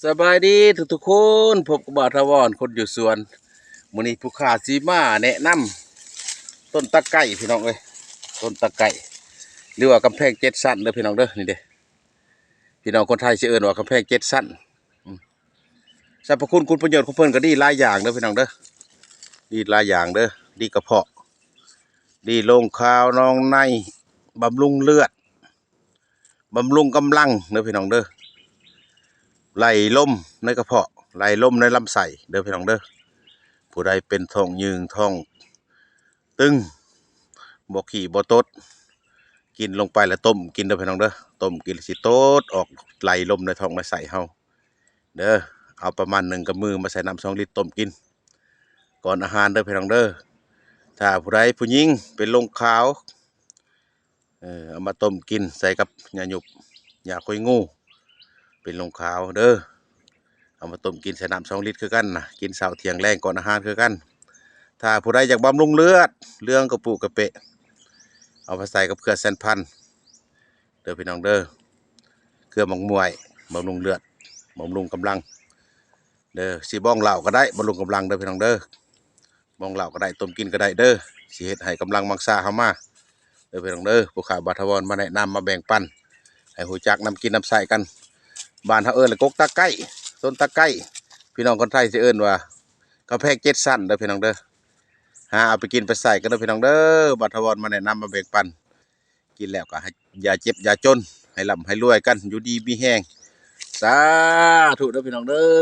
ສະບາຍດີທຸກໆຄົນ, ພົບກັບບ່າວຖາວອນ ຄົນຢູ່ສວນ. ມື້ນີ້ຜູ້ຂ້າຊິມາແນະນຳຕົ້ນຕາໄກ່ພີ່ນ້ອງເອີຍ, ຕົ້ນຕາໄກ່ ຫຼືວ່າກຳແພງເຈັດຊັ້ນເດີພີ່ນ້ອງເດີ. ນີ້ເດ້ ພີ່ນ້ອງຄົນໄທຊິເອີ້ນວ່າກຳແພງເຈັດຊັ້ນ. ອືມ ສັບພະຄຸນຄຸນປະໂຫຍດຂອງເພິ່ນກໍດີຫຼາຍຢ່າງເດີພີ່ນ້ອງເດີ, ດີຫຼາຍຢ່າງເດີ. ດີກະເພາະ ດີລົງຄາວໜອງໃນ, ບຳລຸງເລືອດ, ບຳລຸງກຳລັງເດີພີ່ນ້ອງເດີ, ໄລ່ລົມໃນກະເພາະ, ໄລ່ລົມໃນລຳໄສ້ເດີພີ່ນ້ອງເດີ. ຜູ້ໃດເປັນທ້ອງຍືງທ້ອງຕຶງ ບໍ່ຂີ້ບໍ່ຕົດ, ກິນລົງໄປແລ້ວຕົ້ມກິນເດີພີ່ນ້ອງເດີ, ຕົ້ມກິນແລ້ວຊິຕົດອອກ, ໄລ່ລົມໃນທ້ອງໃນໄສ້ເຮົາເດີ. ເອົາປະມານໜຶ່ງກຳມືມາໃສ່ນ້ຳສອງລິດຕົ້ມກິນກ່ອນອາຫານເດີພີ່ນ້ອງເດີ. ຖ້າຜູ້ໃດຜູ້ຍິງເປັນລົງຂາວ ເອີ ເອົາມາຕົ້ມກິນໃສ່ກັບຫຍ້າຍຸບ ຫຍ້າຄົຍງູ ເປັນລົງຂາວເດີ. ເອົາມາຕົ້ມກິນໃສ່ນ້ຳສອງລິດຄືກັນນະ, ກິນເຊົ້າທ່ຽງແລງກ່ອນອາຫານຄືກັນ. ຖ້າຜູ້ໃດຢາກບຳລຸງເລືອດ ເຫຼືອງກະປຸກະເປະ ເອົາມາໃສ່ກັບເຄືອແສນພັນເດີພີ່ນ້ອງເດີ, ເຄືອໝາກມ້ວຍ ບຳລຸງເລືອດ ບຳລຸງກຳລັງເດີ. ຊິບອງເຫຼົ້າກໍໄດ້ ບຳລຸງກຳລັງເດີພີ່ນ້ອງເດີ. ມອງເຫຼົ້າກໍໄດ້ ຕົ້ມກິນກໍໄດ້ເດີ, ຊິເຮັດໃຫ້ກຳລັງມັງສາເຮົາມາເດີພີ່ນ້ອງເດີ. ຜູ້ຂ້າບ່າວຖາວອນມາແນະນຳມາແບ່ງປັນ ໃຫ້ຮູ້ຈັກນຳກິນນຳໃຊ້ກັນ. ບ້ານເຮົາເອີ້ນວ່າກົກຕາໄກ່, ຕົ້ນຕາໄກ່, ພີ່ນ້ອງຄົນໄທຊິເອີ້ນວ່າກຳແພງເຈັດຊັ້ນເດີພີ່ນ້ອງເດີ. ຫາເອົາໄປກິນໄປໃຊ້ກັນເດີພີ່ນ້ອງເດີ. ບ່າວຖາວອນມາແນະນຳມາແບ່ງປັນ, ກິນແລ້ວກໍໃຫ້ຢ່າເຈັບຢ່າຈົນ, ໃຫ້ລ່ຳໃຫ້ລວຍກັນ, ຢູ່ດີມີແຮງ, ສາທຸເດີພີ່ນ້ອງເດີ.